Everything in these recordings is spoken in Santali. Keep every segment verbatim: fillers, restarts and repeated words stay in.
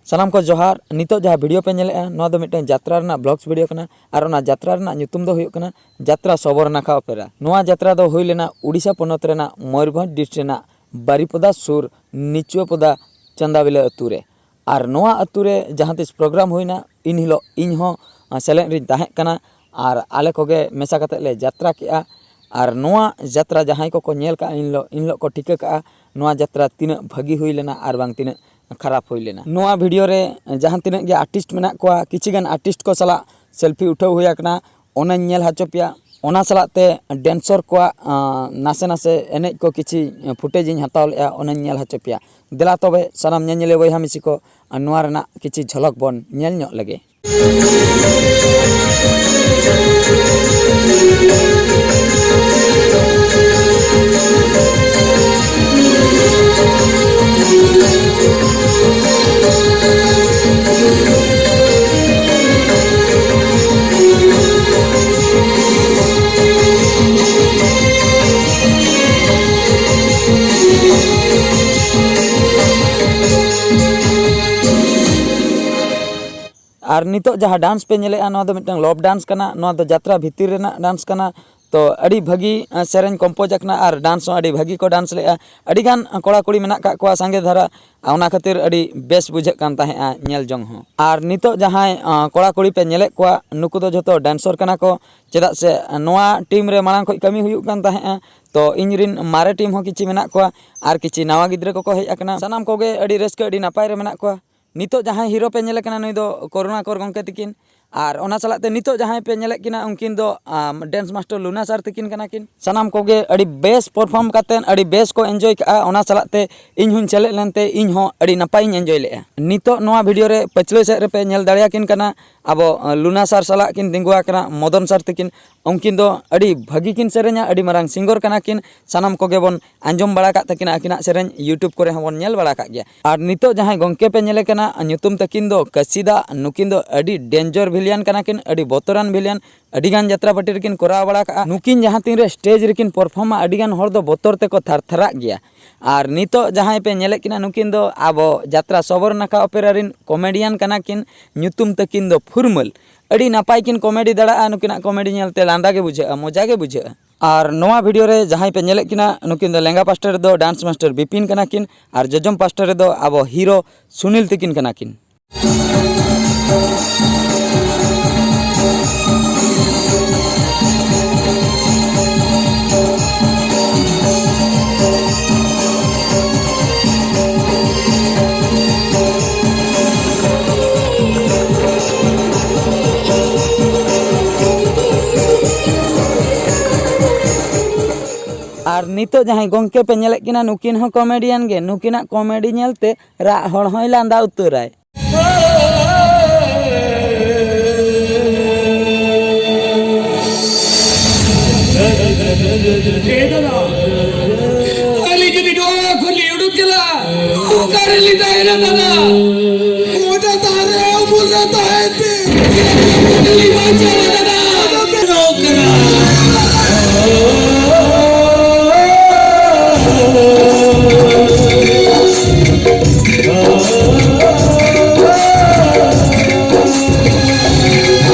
ᱥᱟᱱᱟᱢ ᱠᱚ ᱡᱚᱦᱟᱨ᱾ ᱱᱤᱛᱚᱜ ᱡᱟᱦᱟᱸ ᱵᱷᱤᱰᱤᱭᱳ ᱯᱮ ᱧᱮᱞᱮᱫᱼᱟ, ᱱᱚᱣᱟ ᱫᱚ ᱢᱤᱫᱴᱟᱝ ᱡᱟᱛᱨᱟ ᱨᱮᱱᱟᱜ ᱵᱞᱚᱜᱥ ᱵᱷᱤᱰᱤᱭᱳ ᱠᱟᱱᱟ᱾ ᱟᱨ ᱚᱱᱟ ᱡᱟᱛᱨᱟ ᱨᱮᱱᱟᱜ ᱧᱩᱛᱩᱢ ᱫᱚ ᱦᱩᱭᱩᱜ ᱠᱟᱱᱟ ᱡᱟᱛᱨᱟ ᱥᱚᱵᱚᱨᱱᱟᱠᱷᱟ ᱚᱯᱮᱨᱟ᱾ ᱱᱚᱣᱟ ᱡᱟᱛᱨᱟ ᱫᱚ ᱦᱩᱭ ᱞᱮᱱᱟ ᱩᱰᱤᱥᱟ ᱯᱚᱱᱚᱛ ᱨᱮᱱᱟᱜ ᱢᱚᱭᱩᱨᱵᱷᱚᱸᱡᱽ ᱰᱤᱥᱴ ᱨᱮᱱᱟᱜ ᱵᱟᱨᱤᱯᱚᱫᱟ ᱥᱩᱨ ᱱᱤᱪᱩᱣᱟᱯᱚᱫᱟ ᱪᱟᱸᱫᱟᱵᱤᱞᱟᱹ ᱟᱹᱛᱩ ᱨᱮ᱾ ᱟᱨ ᱱᱚᱣᱟ ᱟᱹᱛᱩ ᱨᱮ ᱡᱟᱦᱟᱸ ᱛᱤᱥ ᱯᱨᱳᱜᱨᱟᱢ ᱦᱩᱭᱱᱟ, ᱤᱱ ᱦᱤᱞᱳᱜ ᱤᱧ ᱦᱚᱸ, ᱟ, ᱥᱮᱞᱮᱫ ᱨᱤᱧ ᱛᱟᱦᱮᱸ ᱠᱟᱱᱟ᱾ ᱟᱨ ᱟᱞᱮ ᱠᱚᱜᱮ ᱢᱮᱥᱟ ᱠᱟᱛᱮᱫ ᱞᱮ ᱡᱟᱛᱨᱟ ᱠᱮᱜᱼᱟ᱾ ᱟᱨ ᱱᱚᱣᱟ ᱡᱟᱛᱨᱟ ᱡᱟᱦᱟᱸᱭ ᱠᱚᱠᱚ ᱧᱮᱞ ᱠᱟᱜᱼᱟ, ᱤᱱ ᱦᱤᱞᱳᱜ, ᱤᱱ ᱦᱤᱞᱳᱜ ᱠᱚ ᱴᱷᱤᱠᱟᱹ ᱠᱟᱜᱼᱟ ᱱᱚᱣᱟ ᱡᱟᱛᱨᱟ ᱛᱤᱱᱟᱹᱜ ᱵᱷᱟᱹᱜᱤ ᱦᱩᱭ ᱞᱮᱱᱟ ᱟᱨ ᱵᱟᱝ ᱛᱤᱱᱟᱹᱜ ᱠᱷᱟᱨᱟᱯ ᱦᱩᱭ ᱞᱮᱱᱟ᱾ ᱱᱚᱣᱟ ᱵᱷᱤᱰᱤᱭᱳ ᱨᱮ ᱡᱟᱦᱟᱸ ᱛᱤᱱᱟᱹᱜ ᱜᱮ ᱟᱨᱴᱤᱥᱴ ᱢᱮᱱᱟᱜ ᱠᱚᱣᱟ, ᱠᱤᱪᱷᱤ ᱜᱟᱱ ᱟᱨᱴᱤᱥᱴ ᱠᱚ ᱥᱟᱞᱟᱜ ᱥᱮᱞᱯᱷᱤ ᱩᱴᱷᱟᱹᱣ ᱦᱩᱭ ᱟᱠᱟᱱᱟ, ᱚᱱᱟᱧ ᱧᱮᱞ ᱦᱚᱪᱚ ᱯᱮᱭᱟ᱾ ᱚᱱᱟ ᱥᱟᱞᱟᱜ ᱛᱮ ᱰᱮᱱᱥᱚᱨ ᱠᱚᱣᱟᱜ, ᱟᱸ, ᱱᱟᱥᱮ ᱱᱟᱥᱮ ᱮᱱᱮᱡ ᱠᱚ ᱠᱤᱪᱷᱤ ᱯᱷᱩᱴᱮᱡᱽ ᱤᱧ ᱦᱟᱛᱟᱣ ᱞᱮᱜᱼᱟ, ᱚᱱᱟᱧ ᱧᱮᱞ ᱦᱚᱪᱚ ᱯᱮᱭᱟ᱾ ᱫᱮᱞᱟ ᱛᱚᱵᱮ ᱥᱟᱱᱟᱢ ᱧᱮᱧᱮᱞᱤᱭᱟᱹ ᱵᱚᱭᱦᱟ ᱢᱤᱥᱤ ᱠᱚ, ᱟᱨ ᱱᱚᱣᱟ ᱨᱮᱱᱟᱜ ᱠᱤᱪᱷᱤ ᱡᱷᱚᱞᱚᱠ ᱵᱚᱱ ᱧᱮᱞ ᱧᱚᱜ ᱞᱮᱜᱮ᱾ ᱟᱨ ᱱᱤᱛᱚᱜ ᱡᱟᱦᱟᱸ ᱰᱟᱱᱥ ᱯᱮ ᱧᱮᱞᱮᱜᱼᱟ, ᱱᱚᱣᱟ ᱫᱚ ᱢᱤᱫᱴᱟᱝ ᱞᱚᱵᱽ ᱰᱟᱱᱥ ᱠᱟᱱᱟ, ᱱᱚᱣᱟ ᱫᱚ ᱡᱟᱛᱨᱟ ᱵᱷᱤᱛᱤᱨ ᱨᱮᱱᱟᱜ ᱰᱟᱱᱥ ᱠᱟᱱᱟ᱾ ᱛᱚ ᱟᱹᱰᱤ ᱵᱷᱟᱹᱜᱤ, ᱟᱸ, ᱥᱮᱨᱮᱧ ᱠᱚᱢᱯᱳᱡᱽ ᱟᱠᱟᱱᱟ ᱟᱨ ᱰᱟᱱᱥ ᱦᱚᱸ ᱟᱹᱰᱤ ᱵᱷᱟᱹᱜᱤ ᱠᱚ ᱰᱟᱱᱥ ᱞᱮᱜᱼᱟ᱾ ᱟᱹᱰᱤᱜᱟᱱ, ᱟᱸ, ᱠᱚᱲᱟ ᱠᱩᱲᱤ ᱢᱮᱱᱟᱜ ᱠᱟᱜ ᱠᱚᱣᱟ ᱥᱟᱸᱜᱮ ᱫᱷᱟᱨᱟ, ᱟᱨ ᱚᱱᱟ ᱠᱷᱟᱹᱛᱤᱨ ᱟᱹᱰᱤ ᱵᱮᱥ ᱵᱩᱡᱷᱟᱹᱜ ᱠᱟᱱ ᱛᱟᱦᱮᱸᱜᱼᱟ ᱧᱮᱞ ᱡᱚᱝ ᱦᱚᱸ᱾ ᱟᱨ ᱱᱤᱛᱚᱜ ᱡᱟᱦᱟᱸᱭ, ᱟᱸ, ᱠᱚᱲᱟ ᱠᱩᱲᱤ ᱯᱮ ᱧᱮᱞᱮᱫ ᱠᱚᱣᱟ, ᱱᱩᱠᱩ ᱫᱚ ᱡᱷᱚᱛᱚ ᱰᱮᱱᱥᱚᱨ ᱠᱟᱱᱟ ᱠᱚ, ᱪᱮᱫᱟᱜ ᱥᱮ ᱱᱚᱣᱟ ᱴᱤᱢ ᱨᱮ ᱢᱟᱲᱟᱝ ᱠᱷᱚᱱ ᱠᱟᱹᱢᱤ ᱦᱩᱭᱩᱜ ᱠᱟᱱ ᱛᱟᱦᱮᱸᱜᱼᱟ᱾ ᱛᱚ ᱤᱧ ᱨᱤᱱ ᱢᱟᱨᱮ ᱴᱤᱢ ᱦᱚᱸ ᱠᱤᱪᱷᱤ ᱢᱮᱱᱟᱜ ᱠᱚᱣᱟ ᱟᱨ ᱠᱤᱪᱷᱤ ᱱᱟᱣᱟ ᱜᱤᱫᱽᱨᱟᱹ ᱠᱚᱠᱚ ᱦᱮᱡ ᱟᱠᱟᱱᱟ᱾ ᱥᱟᱱᱟᱢ ᱠᱚᱜᱮ ᱟᱹᱰᱤ ᱨᱟᱹᱥᱠᱟᱹ, ᱟᱹᱰᱤ ᱱᱟᱯᱟᱭ ᱨᱮ ᱢᱮᱱᱟᱜ ᱠᱚᱣᱟ᱾ ᱱᱤᱛᱚᱜ ᱡᱟᱦᱟᱸᱭ ᱦᱤᱨᱳ ᱯᱮ ᱧᱮᱞᱮ ᱠᱟᱱᱟ, ᱱᱩᱭ ᱫᱚ ᱠᱚᱨᱩᱬᱟᱠᱚᱨ ᱜᱚᱢᱠᱮ ᱛᱤᱠᱤᱱ᱾ ᱟᱨ ᱚᱱᱟ ᱥᱟᱞᱟᱜ ᱛᱮ ᱱᱤᱛᱚᱜ ᱡᱟᱦᱟᱸᱭ ᱯᱮ ᱧᱮᱞᱮᱫ ᱠᱤᱱᱟ, ᱩᱱᱠᱤᱱ ᱫᱚ, ᱟᱢ, ᱰᱮᱱᱥ ᱢᱟᱥᱴᱟᱨ ᱞᱩᱱᱟ ᱥᱟᱨ ᱛᱤᱠᱤᱱ ᱠᱟᱱᱟ ᱠᱤᱱ᱾ ᱥᱟᱱᱟᱢ ᱠᱚᱜᱮ ᱟᱹᱰᱤ ᱵᱮᱥ ᱯᱟᱨᱯᱷᱚᱨᱢ ᱠᱟᱛᱮᱫ ᱟᱹᱰᱤ ᱵᱮᱥ ᱠᱚ ᱮᱱᱡᱚᱭ ᱠᱟᱜᱼᱟ᱾ ᱚᱱᱟ ᱥᱟᱞᱟᱜ ᱛᱮ ᱤᱧ ᱦᱚᱸᱧ ᱥᱮᱞᱮᱫ ᱞᱮᱱᱛᱮ ᱤᱧ ᱦᱚᱸ ᱟᱹᱰᱤ ᱱᱟᱯᱟᱭᱤᱧ ᱮᱱᱡᱚᱭ ᱞᱮᱜᱼᱟ᱾ ᱱᱤᱛᱚᱜ ᱱᱚᱣᱟ ᱵᱷᱤᱰᱤᱭᱳ ᱨᱮ ᱯᱟᱹᱪᱷᱞᱟᱹ ᱥᱮᱫ ᱨᱮᱯᱮ ᱧᱮᱞ ᱫᱟᱲᱮᱭᱟᱠᱤᱱ ᱠᱟᱱᱟ, ᱟᱵᱚ ᱞᱩᱱᱟ ᱥᱟᱨ ᱥᱟᱞᱟᱜ ᱠᱤᱱ ᱛᱤᱸᱜᱩ ᱟᱠᱟᱱᱟ, ᱢᱚᱫᱚᱱ ᱥᱟᱨ ᱛᱟᱹᱠᱤᱱ᱾ ᱩᱱᱠᱤᱱ ᱫᱚ ᱟᱹᱰᱤ ᱵᱷᱟᱹᱜᱤ ᱠᱤᱱ ᱥᱮᱨᱮᱧᱟ, ᱟᱹᱰᱤ ᱢᱟᱨᱟᱝ ᱥᱤᱝᱜᱚᱨ ᱠᱟᱱᱟ ᱠᱤᱱ᱾ ᱥᱟᱱᱟᱢ ᱠᱚᱜᱮ ᱵᱚᱱ ᱟᱸᱡᱚᱢ ᱵᱟᱲᱟ ᱠᱟᱜ ᱛᱟᱹᱠᱤᱱᱟ ᱟᱹᱠᱤᱱᱟᱜ ᱥᱮᱨᱮᱧ, YouTube ᱠᱚᱨᱮ ᱦᱚᱸᱵᱚᱱ ᱧᱮᱞ ᱵᱟᱲᱟ ᱠᱟᱜ ᱜᱮᱭᱟ᱾ ᱟᱨ ᱱᱤᱛᱚᱜ ᱡᱟᱦᱟᱸᱭ ᱜᱚᱢᱠᱮ ᱯᱮ ᱧᱮᱞᱮ ᱠᱟᱱᱟ, ᱧᱩᱛᱩᱢ ᱛᱟᱹᱠᱤᱱ ᱫᱚ ᱠᱟᱹᱥᱤᱫᱟ᱾ ᱱᱩᱠᱤᱱ ᱫᱚ ᱟᱹᱰᱤ ᱰᱮᱧᱡᱟᱨ ᱵᱷᱤᱞᱤᱭᱟᱱ ᱠᱟᱱᱟ ᱠᱤᱱ, ᱟᱹᱰᱤ ᱵᱚᱛᱚᱨᱟᱱ ᱵᱷᱤᱞᱤᱭᱟᱱ᱾ ᱟᱹᱰᱤᱜᱟᱱ ᱡᱟᱛᱨᱟ ᱯᱟᱹᱴᱤ ᱨᱮᱠᱤᱱ ᱠᱚᱨᱟᱣ ᱵᱟᱲᱟ ᱠᱟᱜᱼᱟ᱾ ᱱᱩᱠᱤᱱ ᱡᱟᱦᱟᱸ ᱛᱤᱱᱨᱮ ᱥᱴᱮᱡᱽ ᱨᱮᱠᱤᱱ ᱯᱟᱨᱯᱷᱚᱨᱢᱟ, ᱟᱹᱰᱤᱜᱟᱱ ᱦᱚᱲ ᱫᱚ ᱵᱚᱛᱚᱨ ᱛᱮᱠᱚ ᱛᱷᱟᱨ ᱛᱷᱟᱨᱟᱜ ᱜᱮᱭᱟ᱾ ᱟᱨ ᱱᱤᱛᱚᱜ ᱡᱟᱦᱟᱸᱭ ᱯᱮ ᱧᱮᱞᱮᱫ ᱠᱤᱱᱟ, ᱱᱩᱠᱤᱱ ᱫᱚ ᱟᱵᱚ ᱡᱟᱛᱨᱟ ᱥᱚᱵᱚᱨ ᱱᱟᱠᱷᱟ ᱚᱯᱮᱨᱟ ᱨᱤᱱ ᱠᱚᱢᱮᱰᱤᱭᱟᱱ ᱠᱟᱱᱟ ᱠᱤᱱ᱾ ᱧᱩᱛᱩᱢ ᱛᱟᱹᱠᱤᱱ ᱫᱚ ᱯᱷᱩᱨᱢᱟᱹᱞ᱾ ᱟᱹᱰᱤ ᱱᱟᱯᱟᱭ ᱠᱤᱱ ᱠᱚᱢᱮᱰᱤ ᱫᱟᱲᱮᱭᱟᱜᱼᱟ᱾ ᱱᱩᱠᱤᱱᱟᱜ ᱠᱚᱢᱮᱰᱤ ᱧᱮᱞᱛᱮ ᱞᱟᱸᱫᱟ ᱜᱮ ᱵᱩᱡᱷᱟᱹᱜᱼᱟ, ᱢᱚᱡᱟ ᱜᱮ ᱵᱩᱡᱷᱟᱹᱜᱼᱟ᱾ ᱟᱨ ᱱᱚᱣᱟ ᱵᱷᱤᱰᱤᱭᱳ ᱨᱮ ᱡᱟᱦᱟᱸᱭ ᱯᱮ ᱧᱮᱞᱮᱫ ᱠᱤᱱᱟ, ᱱᱩᱠᱤᱱ ᱫᱚ ᱞᱮᱸᱜᱟ ᱯᱟᱥᱴᱟ ᱨᱮᱫᱚ ᱰᱟᱱᱥ ᱢᱟᱥᱴᱟᱨ ᱵᱤᱯᱤᱱ ᱠᱟᱱᱟ ᱠᱤᱱ, ᱟᱨ ᱡᱚᱡᱚᱢ ᱯᱟᱥᱴᱟ ᱨᱮᱫᱚ ᱟᱵᱚ ᱦᱤᱨᱳ ᱥᱩᱱᱤᱞ ᱛᱟᱹᱠᱤᱱ ᱠᱟᱱᱟ ᱠᱤᱱ᱾ ᱟᱨ ᱱᱤᱛᱚᱜ ᱡᱟᱦᱟᱸᱭ ᱜᱚᱢᱠᱮ ᱯᱮ ᱧᱮᱞᱮᱫ ᱠᱤᱱᱟ, ᱱᱩᱠᱤᱱ ᱦᱚᱸ ᱠᱚᱢᱮᱰᱤᱭᱟᱱ ᱜᱮ᱾ ᱱᱩᱠᱤᱱᱟᱜ ᱠᱚᱢᱮᱰᱤ ᱧᱮᱞᱛᱮ ᱨᱟᱜ ᱦᱚᱲ ᱦᱚᱸᱭ ᱞᱟᱸᱫᱟ ᱩᱛᱟᱹᱨᱟᱭ᱾ ᱟᱹᱞᱤᱧ ᱡᱩᱫᱤ ᱱᱚᱣᱟ ᱠᱷᱚᱱ ᱞᱤᱧ ᱩᱰᱩᱠ ᱪᱟᱞᱟᱜᱼᱟ, ᱚᱠᱟᱨᱮ ᱞᱤᱧ ᱛᱟᱦᱮᱱᱟ ᱫᱟᱫᱟ? ᱜᱚᱰᱟ ᱫᱷᱟᱨᱮ ᱩᱢᱩᱞ ᱨᱮ ᱛᱟᱦᱮᱸ ᱯᱮ᱾ ᱞᱤᱧ ᱵᱟᱧᱪᱟᱣᱟ ᱫᱟᱫᱟ᱾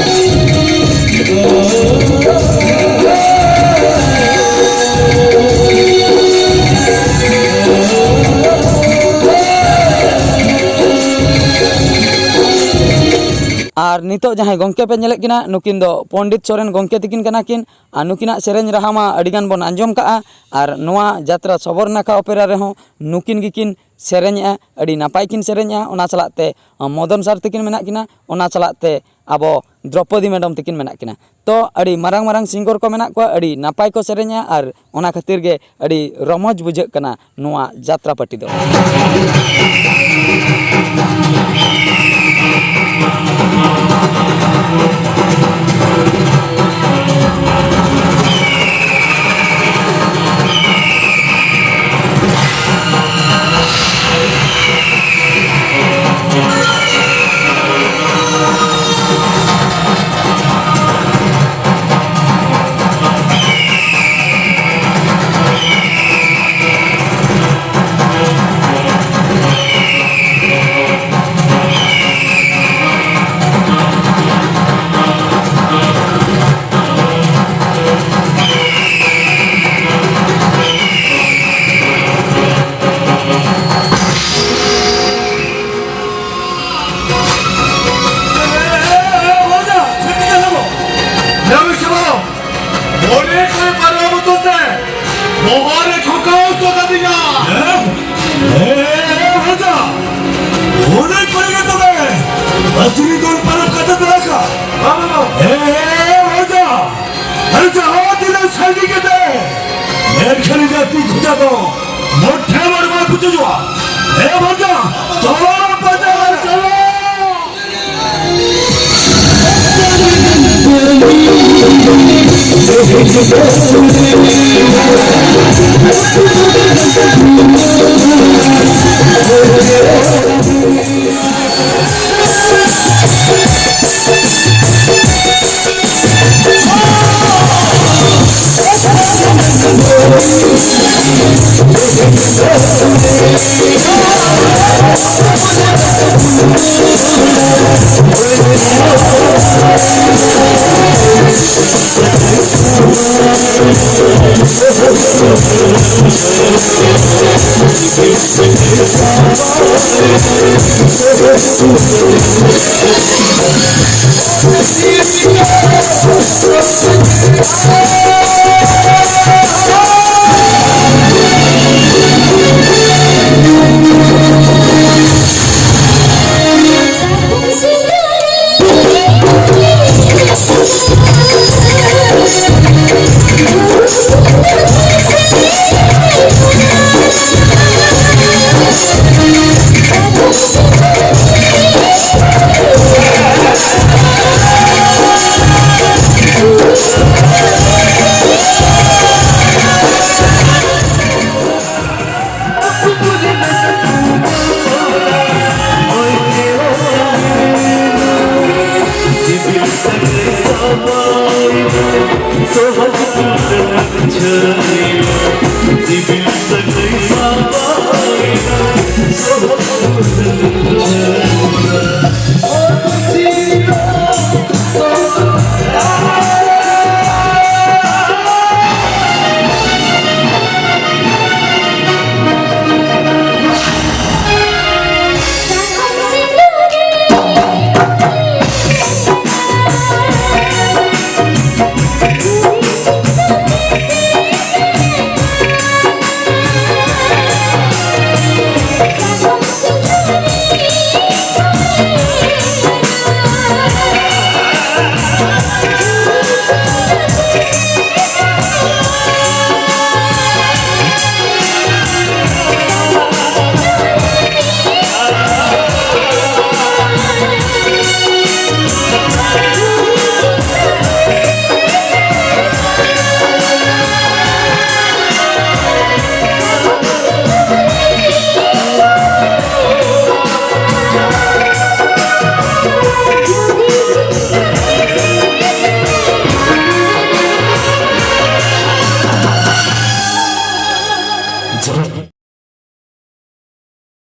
ᱟᱨ ᱱᱤᱛᱚᱜ ᱡᱟᱦᱟᱸᱭ ᱜᱚᱢᱠᱮ ᱯᱮ ᱧᱮᱞᱮᱫ ᱠᱤᱱᱟ, ᱱᱩᱠᱤᱱ ᱫᱚ ᱯᱚᱱᱰᱤᱛ ᱥᱚᱨᱮᱱ ᱜᱚᱢᱠᱮ ᱛᱟᱹᱠᱤᱱ ᱠᱟᱱᱟ ᱠᱤᱱ᱾ ᱟᱨ ᱱᱩᱠᱤᱱᱟᱜ ᱥᱮᱨᱮᱧ ᱨᱟᱦᱟ ᱢᱟ ᱟᱹᱰᱤᱜᱟᱱ ᱵᱚᱱ ᱟᱸᱡᱚᱢ ᱠᱟᱜᱼᱟ᱾ ᱟᱨ ᱱᱚᱣᱟ ᱡᱟᱛᱨᱟ ᱥᱚᱵᱚᱨᱱᱟᱠᱷᱟ ᱚᱯᱮᱨᱟ ᱨᱮᱦᱚᱸ ᱱᱩᱠᱤᱱ ᱜᱮᱠᱤᱱ ᱥᱮᱨᱮᱧᱮᱜᱼᱟ, ᱟᱹᱰᱤ ᱱᱟᱯᱟᱭ ᱠᱤᱱ ᱥᱮᱨᱮᱧᱮᱜᱼᱟ᱾ ᱚᱱᱟ ᱥᱟᱞᱟᱜ ᱛᱮ ᱢᱚᱫᱚᱱ ᱥᱟᱨ ᱛᱟᱹᱠᱤᱱ ᱢᱮᱱᱟᱜ ᱠᱤᱱᱟ, ᱚᱱᱟ ᱥᱟᱞᱟᱜ ᱛᱮ ᱟᱵᱚ ᱫᱨᱚᱯᱚᱫᱤ ᱢᱮᱰᱟᱢ ᱛᱟᱹᱠᱤᱱ ᱢᱮᱱᱟᱜ ᱠᱤᱱᱟ᱾ ᱛᱚ, ᱟᱹᱰᱤ ᱢᱟᱨᱟᱝ ᱢᱟᱨᱟᱝ ᱥᱤᱝᱜᱚᱨ ᱠᱚ ᱢᱮᱱᱟᱜ ᱠᱚᱣᱟ, ᱟᱹᱰᱤ ᱱᱟᱯᱟᱭ ᱠᱚ ᱥᱮᱨᱮᱧᱟ, ᱟᱨ ᱚᱱᱟ ᱠᱷᱟᱹᱛᱤᱨ ᱜᱮ ᱟᱹᱰᱤ ᱨᱚᱢᱚᱡᱽ ᱵᱩᱡᱷᱟᱹᱜ ᱠᱟᱱᱟ ᱱᱚᱣᱟ ᱡᱟᱛᱨᱟ ᱯᱟᱹᱴᱤ ᱫᱚ᱾